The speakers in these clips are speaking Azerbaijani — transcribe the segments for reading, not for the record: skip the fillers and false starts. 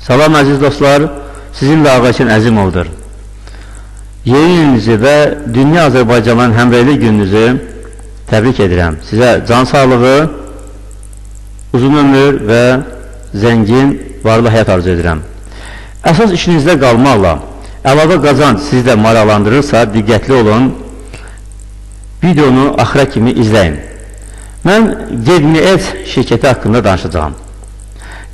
Salam əziz dostlar, sizinlə Ağaşin Əzimovdur. Yeni ilinizi və Dünya Azərbaycanların həmrəylik gününüzü təbrik edirəm. Sizə can sağlığı, uzun ömür və zəngin, varlı həyat arzu edirəm. Əsas işinizdə qalmaqla əlavə qazanc sizi də maraqlandırırsa, diqqətli olun, videonu axıra kimi izləyin. Mən GetMeAds şirkəti haqqında danışacağam.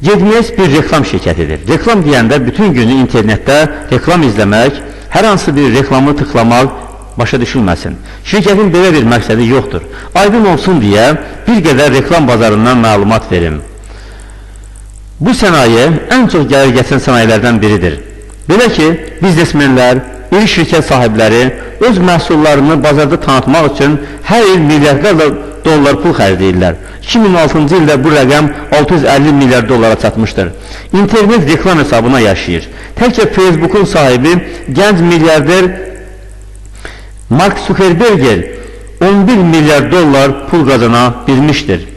GetMeAds bir reklam şirkətidir. Reklam deyəndə bütün günü internetdə reklam izləmək, hər hansı bir reklamı tıklamaq başa düşülməsin. Şirkətin belə bir məqsədi yoxdur. Aydın olsun deyə bir qədər reklam bazarından məlumat verim. Bu sənaye ən çox gəlir gətirən sənayelərdən biridir. Belə ki, biznesmenlər, iri şirkət sahibləri öz məhsullarını bazarda tanıtmaq üçün hər il milyardlarla dollar pul xərcləyirlər. 2006-cı ildə bu rəqəm 650 milyard dollara çatmışdır. İnternet reklam hesabına yaşayır. Təkcə Facebook'un sahibi gənc milyarder Mark Zuckerberg 11 milyard dollar pul qazana bilmişdir.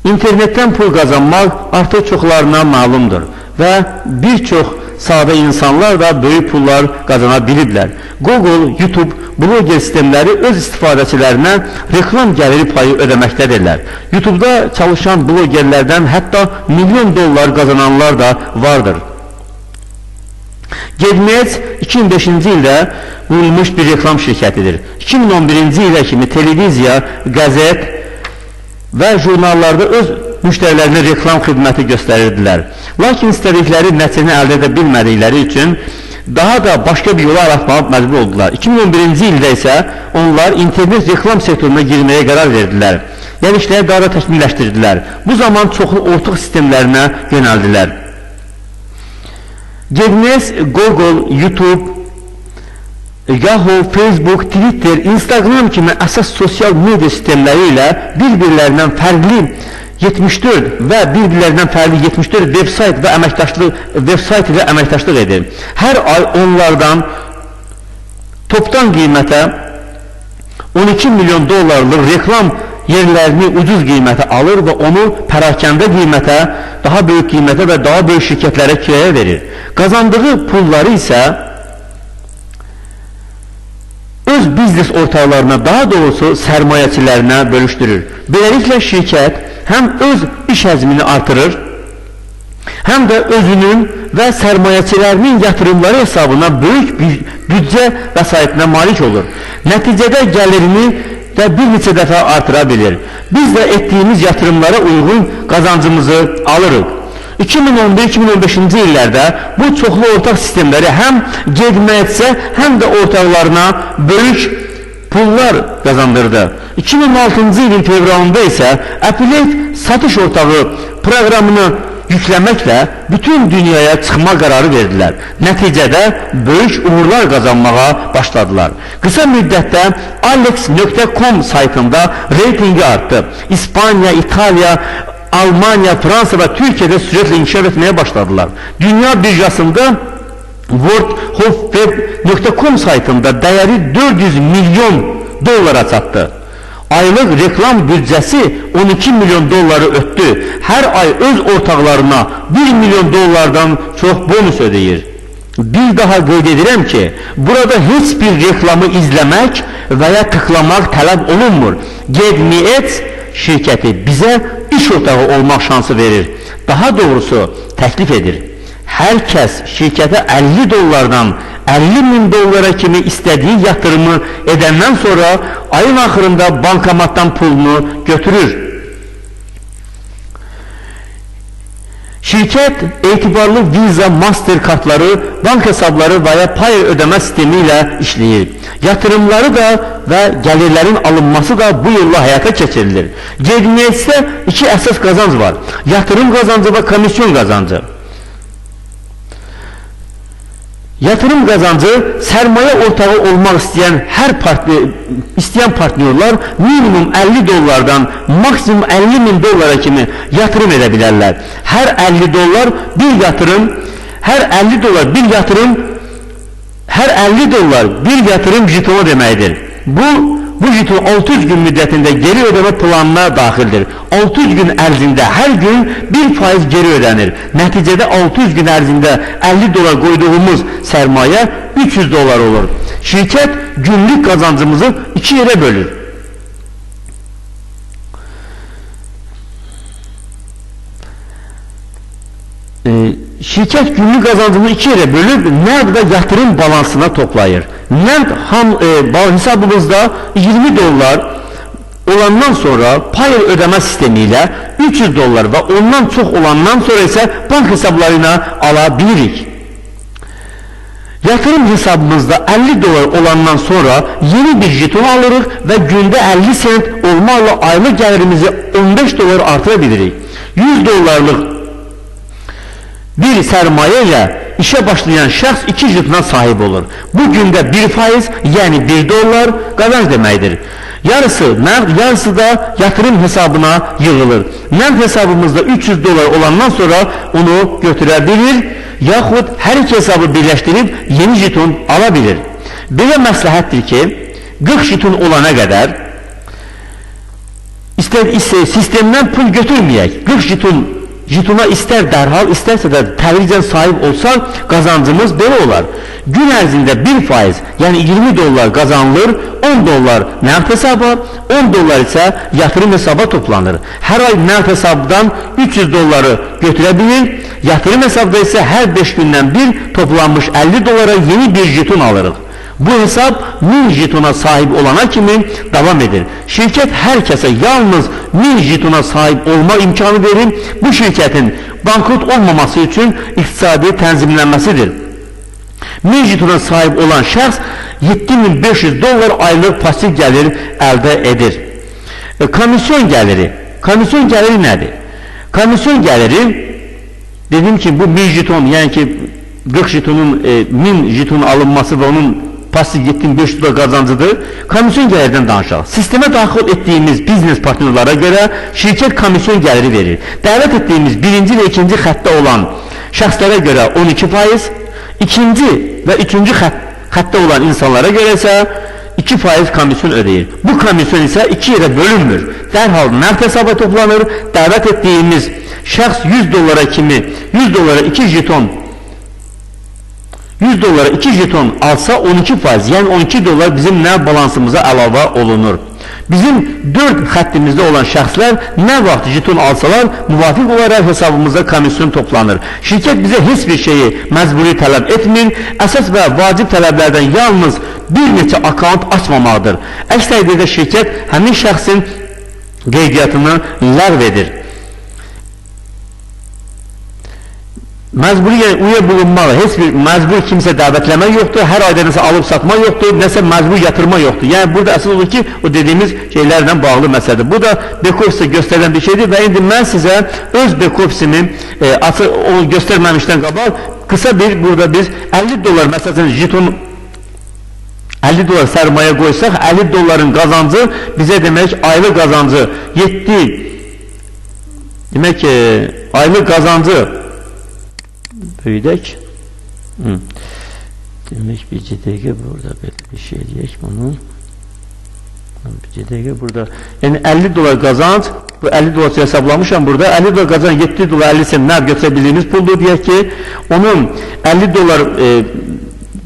İnternetdən pul qazanmaq artıq çoxlarına məlumdur və bir çox sadə insanlar da böyük pullar qazana biliblər. Google, YouTube, bloger sistemləri öz istifadəçilərinə reklam gəliri payı ödəməkdədirlər. YouTube'da çalışan blogerlərdən hətta milyon dollar qazananlar da vardır. GetMeAds 2005-ci ildə qurulmuş bir reklam şirkətidir. 2011-ci ilə kimi televiziya, qəzet və jurnallarda öz müştərilərinə reklam xidməti göstərirdilər. Lakin istədikləri nəticəni əldə edə bilmədikləri üçün daha da başqa bir yola aratmağa məcbur oldular. 2011-ci ildə isə onlar internet reklam sektoruna girməyə qərar verdilər. Yəni işləri daha da təkmilləşdirdilər. Bu zaman çoxlu ortaq sistemlərinə yönəldilər. GetMeAds, Google, YouTube, Yahoo, Facebook, Twitter, Instagram kimi əsas sosial media sistemləri ilə bir-birlərindən fərqli 74 və bir-birlərindən fərqli 74 veb-sayt və əməkdaşlıq veb-sayt ilə əməkdaşlıq edir. Hər ay onlardan topdan qiymətə 12 milyon dollarlıq reklam yerlərini ucuz qiymətə alır və onu pərakəndə qiymətə, daha böyük qiymətə və daha böyük şirkətlərə kirayə verir. Qazandığı pulları isə öz biznes ortaqlarına, daha doğrusu sərmayəçilərinə bölüşdürür. Beləliklə şirkət həm öz iş həcmini artırır, həm də özünün və sərmayəçilərinin yatırımları hesabına böyük bir büdcə vəsaitinə malik olur. Nəticədə gəlirini də bir neçə dəfə artıra bilir. Biz də etdiyimiz yatırımlara uyğun qazancımızı alırıq. 2011-2015-ci illərdə bu çoxlu ortaq sistemləri həm GetMeAds-ə, həm də ortaqlarına böyük pullar qazandırdı. 2016-cı ilin fevralında isə Affiliate satış ortağı proqramını yükləməklə bütün dünyaya çıxma qərarı verdilər. Nəticədə böyük uğurlar qazanmağa başladılar. Qısa müddətdə Alex.com saytında reytingi artdı. İspaniya, İtaliya, Almanya, Fransa və Türkiyədə sürətlə inkişaf etməyə başladılar. Dünya birjasında worldhofweb.com saytında dəyəri 400 milyon dollara çatdı. Aylıq reklam büdcəsi 12 milyon dolları ötdü. Hər ay öz ortaqlarına 1 milyon dollardan çox bonus ödəyir. Bir daha qeyd edirəm ki, burada heç bir reklamı izləmək və ya tıklamaq tələb olunmur. GetMeAds şirkəti bizə iş ortağı olmaq şansı verir. Daha doğrusu təklif edir. Hər kəs şirkətə 50 dollardan 50 min dollara kimi istədiyi yatırımı edəndən sonra ayın axırında bankomatdan pulunu götürür. Şirkət etibarlı Visa, Master kartları, bank hesabları və ya pay ödəmə sistemi ilə işləyir. Yatırımları da və gəlirlərin alınması da bu yolla həyata keçirilir. GetMeAds-də iki əsas qazanc var. Yatırım qazancı və komisyon qazancı. Yatırım qazancı sərmayə ortağı olmaq istəyən hər istəyən partnyorlar minimum 50 dollardan maksimum 50 min dollara kimi yatırım edə bilərlər. Hər 50 dollar bir yatırım, hər 50 dollar bir yatırım, hər 50 dollar bir yatırım jetonu deməkdir. Bu bu jeton 600 gün müddətində geri ödəmə planına daxildir. 600 gün ərzində hər gün 1% geri ödənir. Nəticədə 600 gün ərzində 50 dolar qoyduğumuz sərmayə 300 dolar olur. Şirkət günlük qazancımızı iki yerə bölür. Şirkət günlük qazancını iki yerə bölüb, nəqd və yatırım balansına toplayır. Nəqd hesabımızda 20 dollar olandan sonra Payeer ödəmə sistemi ilə 300 dollar və ondan çox olandan sonra isə bank hesabları ilə ala bilirik. Yatırım hesabımızda 50 dolar olandan sonra yeni bir jeton alırıq və gündə 50 sent olmaqla aylıq gəlirimizi 15 dolar artıra bilirik. 100 dolarlıq bir sərmayə ilə işə başlayan şəxs 2 jetona sahib olur. Bu gündə 1%, yəni 1 dollar qazanc deməkdir. Yarısı nəqd, yarısı da yatırım hesabına yığılır. Nəqd hesabımızda 300 dolar olandan sonra onu götürə bilir, yaxud hər iki hesabı birləşdirib yeni jeton ala bilir. Belə məsləhətdir ki, 40 jeton olana qədər sistemdən pul götürməyək. 40 jetona istər dərhal, istərsə də tədricən sahib olsaq, qazancımız belə olar. Gün ərzində 1%, yəni 20 dollar qazanılır, 10 dollar nəqd hesaba, 10 dollar isə yatırım hesaba toplanır. Hər ay nəqd hesabdan 300 dolları götürə bilir, yatırım hesabda isə hər 5 gündən bir toplanmış 50 dolara yeni bir jeton alırıq. Bu hesab 1000 jetona sahib olana kimi davam edir. Şirkət hər kəsə yalnız 1000 jetona sahib olma imkanı verir. Bu şirkətin bankrot olmaması üçün iqtisadi tənzimlənməsidir. 1000 jetona sahib olan şəxs 7500 dollar aylıq pasiv gəlir əldə edir. Komisyon gəliri. Komisyon gəliri nədir? Komisyon gəliri, dedim ki, bu 1000 jeton, yəni ki 40 jetonun 1000 jetonun alınması və onun pasiv 7500 dolar qazancıdır. Komisyon gəlirdən danışaq. Sistemə daxil etdiyimiz biznes partnerlara görə şirkət komisyon gəliri verir. Dəvət etdiyimiz birinci və ikinci xəttdə olan şəxslərə görə 12%, ikinci və üçüncü xəttdə olan insanlara görə isə 2% komisyon ödəyir. Bu komisyon isə iki yerə bölünmür. Dərhal nəqd hesaba toplanır. Dəvət etdiyimiz şəxs 100 dolara kimi 100 dolara 2 jeton 100 dolara 2 jeton alsa 12%, yəni 12 dolar bizim nə balansımıza əlavə olunur. Bizim 4 xəttimizdə olan şəxslər nə vaxt jeton alsalar, müvafiq olaraq hesabımıza komisyon toplanır. Şirkət bizə heç bir şeyi məcburi tələb etmir. Əsas və vacib tələblərdən yalnız bir neçə akaunt açmamaqdır. Əks təqdirdə şirkət həmin şəxsin qeydiyyatını ləğv edir. Məcburi uya bulunmalı, heç bir məcbur kimsə dəvətləmə yoxdur, hər ayda nəsə alıb satma yoxdur, nəsə məcbur yatırma yoxdur. Yəni burada əsas olur ki, o dediyimiz şeylərlə bağlı məsələdir. Bu da back-office göstərilən bir şeydir və indi mən sizə öz back-office'imi onu göstərməmişdən qabaq qısa bir burada biz 50 dolar məsələn jeton 50 dolar sərmayə qoysaq, 50 doların qazancı bizə demək aylıq qazancı 7, demək ki, aylıq qazancı böyüdək. Demək bir dəqiqə burada belə bir şey eləyək bunu. Bir dəqiqə burada. Yəni 50 dolar qazanc, bu 50 dolar hesablamışam burada. 50 dolar qazanc 7 dolar 50 sent nəqd götürə bildiyimiz puldur. Deyək ki, onun 50 dolar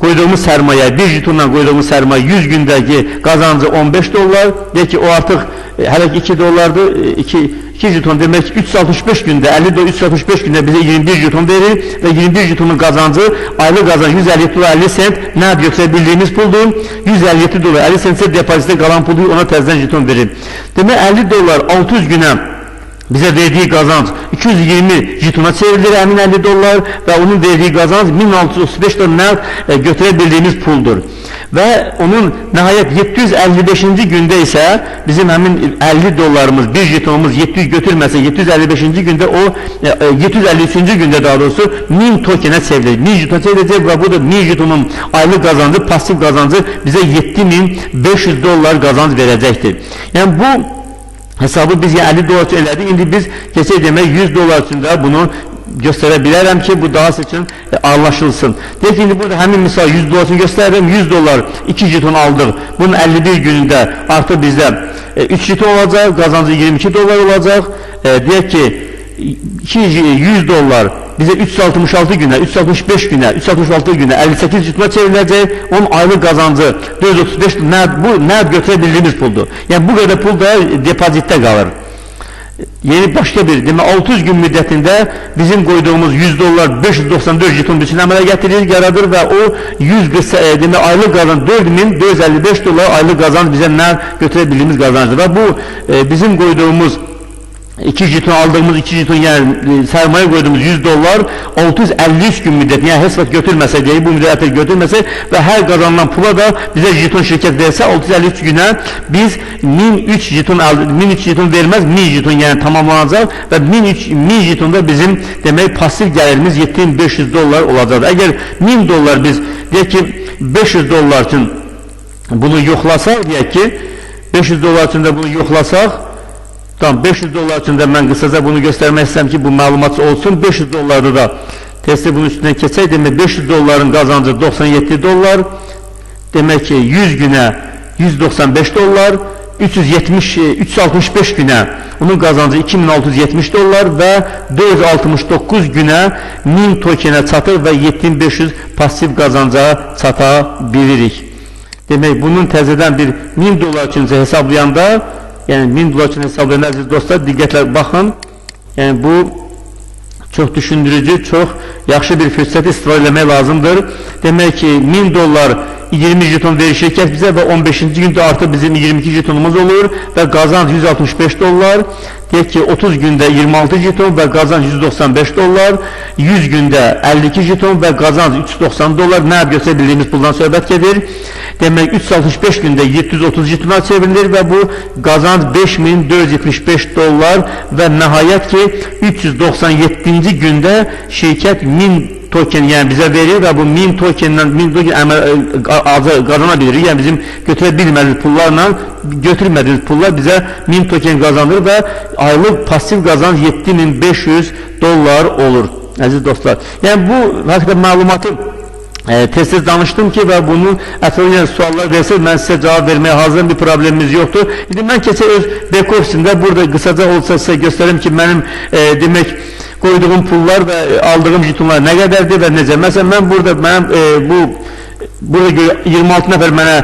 qoyduğumuz sərmayə, bir jetonla qoyduğumuz sərmayə 100 gündəki qazancı 15 dollar. Deyək ki, o artıq hələ ki 2 dollardır. 2 jeton demək 365 gündə, 50 dolar 365 gündə bizə 21 jeton verir və 21 jetonun qazancı, aylıq qazancı 157 dolar 50 sent nəqd götürə bildiyimiz puldur. 157 dolar 50 sent isə depozitdə qalan puldur, ona təzədən jeton verir. Demək 50 dolar 600 günə bizə verdiyi qazanc 220 jetona çevrilir həmin 50 dollar və onun verdiyi qazanc 1635 dolar nəqd götürə bildiyimiz puldur. Və onun nəhayət 755-ci gündə isə bizim həmin 50 dollarımız, bir jetonumuz 700 götürməsə 755-ci gündə o 753-cü gündə daha doğrusu 1000 tokenə çevrilir. 1000 jetona çevriləcək və bu da 1000 jetonun aylıq qazancı, pasiv qazancı bizə 7500 dollar qazanc verəcəkdir. Yəni bu hesabı biz 50 dolar üçün elədik. İndi biz keçək demək 100 dolar üçün də bunu göstərə bilərəm ki, bu daha sizin üçün anlaşılsın. Deyək ki, indi burada həmin misal 100 dolar üçün göstərirəm, 100 dolar 2 jeton aldıq. Bunun 51 günündə artıq bizdə 3 jeton olacaq, qazancı 22 dolar olacaq. Deyək ki, 100 dolar bizə 366 günə, 365 günə, 366 günə 58 jetona çevriləcək. Onun aylıq qazancı 435, bu nəd götürə bildiyimiz puldur. Yəni bu qədər pul da depozitdə qalır. Yeni başqa bir, demək 600 gün müddətində bizim qoyduğumuz 100 dollar 594 jeton bütün əmələ gətirir, yaradır və o 100 demək aylıq qazanc 4455 dollar aylıq qazanc bizə nə götürə bildiyimiz qazancdır və bu bizim qoyduğumuz 2 jeton aldığımız 2 jeton, yəni sərmayə qoyduğumuz 100 dollar 653 gün müddət, yəni heç vaxt götürməsə deyək, bu müddətə götürməsə və hər qazanılan pula da bizə jeton şirkət versə 653 günə biz 1003 jeton 1003 jeton verməz, 1000 jeton yəni tamamlanacaq və 1000 jetonda bizim demək pasiv gəlirimiz 7500 dollar olacaq. Əgər 1000 dollar biz deyək ki 500 dollar üçün bunu yoxlasaq, deyək ki 500 dollar üçün də bunu yoxlasaq, tamam, 500 dollar üçün də mən qısaca bunu göstərmək istəyirəm ki, bu məlumat olsun. 500 dollarda da testi bunun üstündən keçək. Demək 500 dolların qazancı 97 dollar. Demək ki, 100 günə 195 dollar, 365 günə onun qazancı 2670 dollar və 469 günə 1000 tokenə çatır və 7500 pasiv qazanca çata bilirik. Demək, bunun təzədən bir 1000 dollar üçün hesablayanda, yəni 1000 dolar üçün hesablayanda əziz dostlar, diqqətlə baxın. Yəni bu çox düşündürücü, çox yaxşı bir fürsəti istifadə eləmək lazımdır. Demək ki, 1000 dollar 20 jeton verir şirkət bizə və 15-ci gündə artıq bizim 22 jetonumuz olur və qazanc 165 dollar. Deyək ki, 30 gündə 26 jeton və qazanc 195 dollar, 100 gündə 52 jeton və qazanc 390 dollar. Nə götürə bildiyimiz puldan söhbət gedir. Demək, 365 gündə 730 jetona çevrilir və bu qazanc 5475 dollar və nəhayət ki, 397-ci gündə şirkət 1000 token yəni bizə verir və bu 1000 tokenlə 1000 token qazana bilirik. Yəni bizim götürə bilmədiyimiz pullarla götürmədiyimiz pullar bizə 1000 token qazanır və aylıq pasiv qazanc 7500 dollar olur əziz dostlar. Yəni bu həqiqətən məlumatı tez-tez danışdım ki və bunun ətraflı suallar versəz mən sizə cavab verməyə hazırım, bir problemimiz yoxdur. İndi mən keçək öz back office-imdə burada qısaca olsa sizə göstərim ki, mənim demək qoyduğum pullar və aldığım jetonlar nə qədərdir və necə. Məsələn, mən burada mənim burada 26 nəfər mənə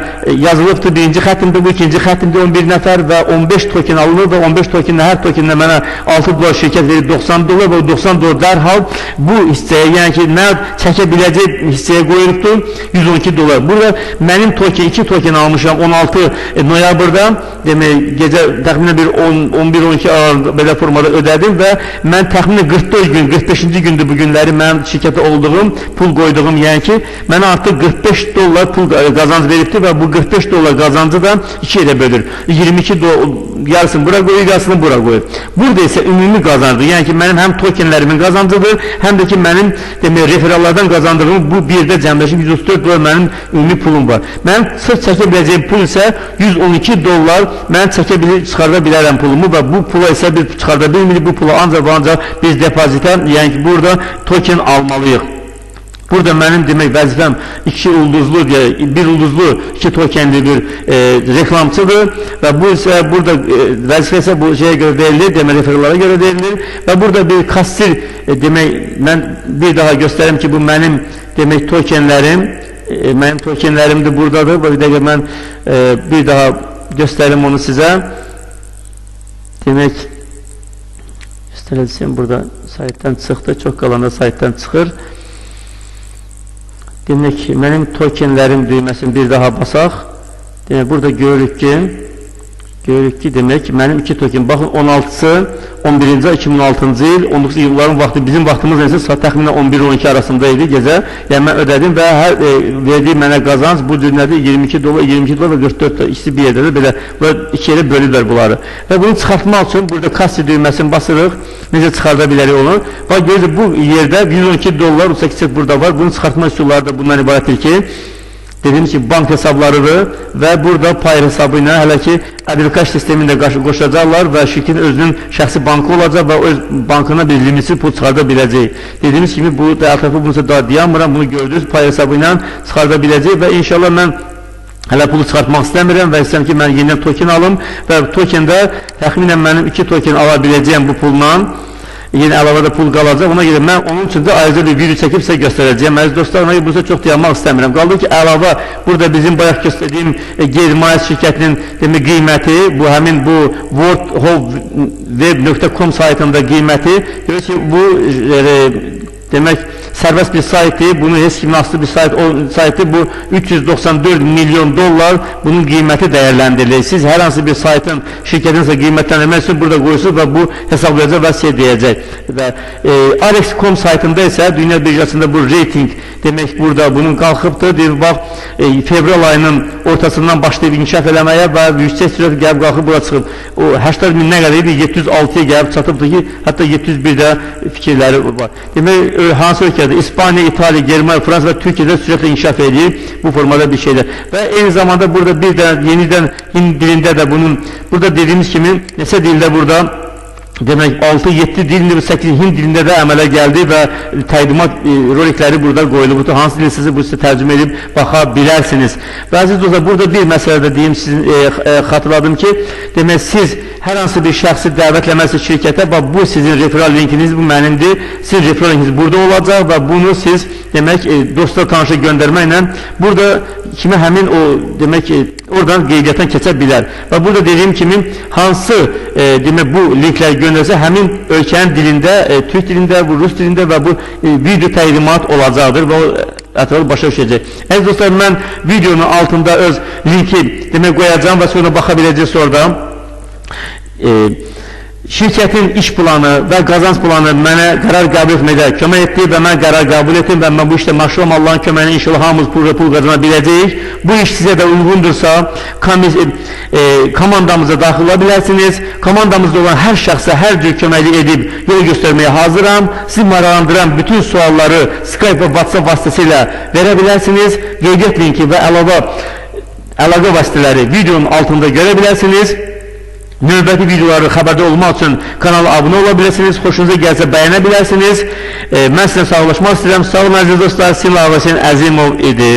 yazılıbdır, birinci xəttimdir, bu ikinci xəttimdir, 11 nəfər və 15 token alınır və 15 tokenlə hər tokenlə mənə 6 dolar şirkət verir, 90 dolar və o 90 dolar dərhal bu hissəyə, yəni ki, nə çəkə biləcək hissəyə qoyulubdur, 112 dolar. Burada mənim token, 2 token almışam 16 noyabrda, demək, gecə təxminən bir 11-12 aralığında belə formada ödədim və mən təxminən 44 gün, 45-ci gündür bu günləri mənim şirkətə olduğum, pul qoyduğum, yəni ki, mənə artıq 45 dollar pul qazanc veribdir və bu 45 dollar qazancı da 2 yerə bölür. 22 dolar yarısını bura qoyur, yarısını bura qoyur. Burada isə ümumi qazancdır. Yəni ki, mənim həm tokenlərimin qazancıdır, həm də ki, mənim demək, referallardan qazandığım bu birdə cəmləşib 134 dollar mənim ümumi pulum var. Mənim sırf çəkə biləcəyim pul isə 112 dollar mən çəkə bilir, çıxarda bilərəm pulumu və bu pula isə biz çıxarda bilmirik. Bu pula ancaq və ancaq biz depozitə, yəni ki, burada token almalıyıq. Burada mənim demək vəzifəm 2 ulduzlu, 1 ulduzlu 2 tokenli bir reklamçıdır və bu isə burada vəzifə isə bu şeyə görə verilir, demək referallara görə verilir və burada bir kassir demək mən bir daha göstərim ki, bu mənim demək tokenlərim, mənim tokenlərim də buradadır. Bir dəqiqə mən bir daha göstərim onu sizə. Demək göstərilsin, burada saytdan çıxdı, çox qalanda saytdan çıxır. Demək, mənim tokenlərim düyməsini bir daha basaq. Demək, burada görürük ki, demək, mənim 2 token, baxın, 16-sı, 11-ci ay, 2016-cı il, 19 illərin vaxtı, bizim vaxtımız isə saat təxminən 11-12 arasında idi gecə. Yəni, mən ödədim və hər verdiyi mənə qazanc bu cür nədir? 22 dolar, 22 dolar və 44 dolar, ikisi bir yerdədir, belə, iki yerə bölüblər bunları. Və bunu çıxartmaq üçün burada kassi düyməsini basırıq. Necə çıxarda bilərik onu? Bax, görürüz, bu yerdə 112 dollar, 38 burada var. Bunu çıxartma üsulları da bundan ibarətdir ki, Dediyim ki, bank hesablarıdır və burada Payeer hesabı ilə hələ ki Adilkaş sistemini də qoşacaqlar və şirkətin özünün şəxsi bankı olacaq və öz bankına bir limitsiz pul çıxarda biləcək. Dediyimiz kimi, bu da ətraflı bunu daha dayanmıram, bunu gördünüz, Payeer hesabı ilə çıxarda biləcək və inşallah mən hələ pulu çıxartmaq istəmirəm və istəyirəm ki, mən yenidən token alım və tokendə təxminən mənim 2 token ala biləcəyəm bu pulla. Yeni əlavə də pul qalacaq. Ona görə mən onun üçün də ayrıca bir video çəkib sizə göstərəcəyəm. Əziz dostlar, ona görə bunu çox dayanmaq istəmirəm. Qaldı ki, əlavə burada bizim bayaq göstərdiyim Germaniya şirkətinin demək qiyməti, bu həmin bu worldweb.com saytında qiyməti, görür ki, bu demək sərbəst bir saytdır, bunu heç kimin asılı bir sayt, o saytı bu 394 milyon dollar bunun qiyməti dəyərləndirilir. Siz hər hansı bir saytın, şirkətin qiymətləndirmək üçün burada qoyursunuz və bu hesablayacaq və sizə deyəcək. Və Alex.com saytında isə dünya birjasında bu reyting demək burada bunun qalxıbdır. Deyir, bax, fevral ayının ortasından başlayıb inkişaf eləməyə və yüksək sürət gəlib qalxıb bura çıxıb. O 80 min nə qədər idi? 706-ya gəlib çatıbdır ki, hətta 701-də fikirləri var. Demək, hansı ölkədə? İspaniya, İtaliya, Germaniya, Fransa və Türkiyədə sürətlə inkişaf edir bu formada bir şeylər. Və eyni zamanda burada bir də yenidən Hind dilində də bunun, burada dediyimiz kimi neçə dildə burada demək 6-7 dilində, 8 Hind dilində də əmələ gəldi və təqdimat rolikləri burada qoyulubdur. Hansı dil sizi bu sizə tərcümə edib baxa bilərsiniz. Və əziz dostlar, burada bir məsələ də deyim, sizin xatırladım ki, demək siz hər hansı bir şəxsi dəvətləməlisiniz şirkətə, bax bu sizin referral linkiniz, bu mənimdir. Sizin referral linkiniz burada olacaq və bunu siz demək dostlar tanışa göndərməklə burada kimi həmin o demək oradan qeydiyyatdan keçə bilər. Və burada dediyim kimi hansı demək bu linkləri göndərsə həmin ölkənin dilində, türk dilində, bu rus dilində və bu video təqdimat olacaqdır və o ətraflı başa düşəcək. Əziz dostlar, mən videonun altında öz linki demək qoyacağam və sonra baxa biləcəksiniz orada. Şirkətin iş planı və qazanc planı mənə qərar qəbul etmədə kömək etdi və mən qərar qəbul etdim və mən bu işdə məşğulam. Allahın köməyinə inşallah hamımız pul qazana biləcəyik. Bu iş sizə də uyğundursa komandamıza daxil ola bilərsiniz. Komandamızda olan hər şəxsə hər cür köməklik edib yol göstərməyə hazıram. Sizi maraqlandıran bütün sualları Skype və WhatsApp vasitəsilə verə bilərsiniz. Qeydiyyat linki və əlavə əlaqə vasitələri videonun altında görə bilərsiniz. Növbəti videoları xəbərdar olmaq üçün kanala abunə ola bilərsiniz. Xoşunuza gəlsə bəyənə bilərsiniz. Mən sizlə sağollaşmaq istəyirəm. Sağ olun əziz dostlar. Sizinlə Ağasen Əzimov idi.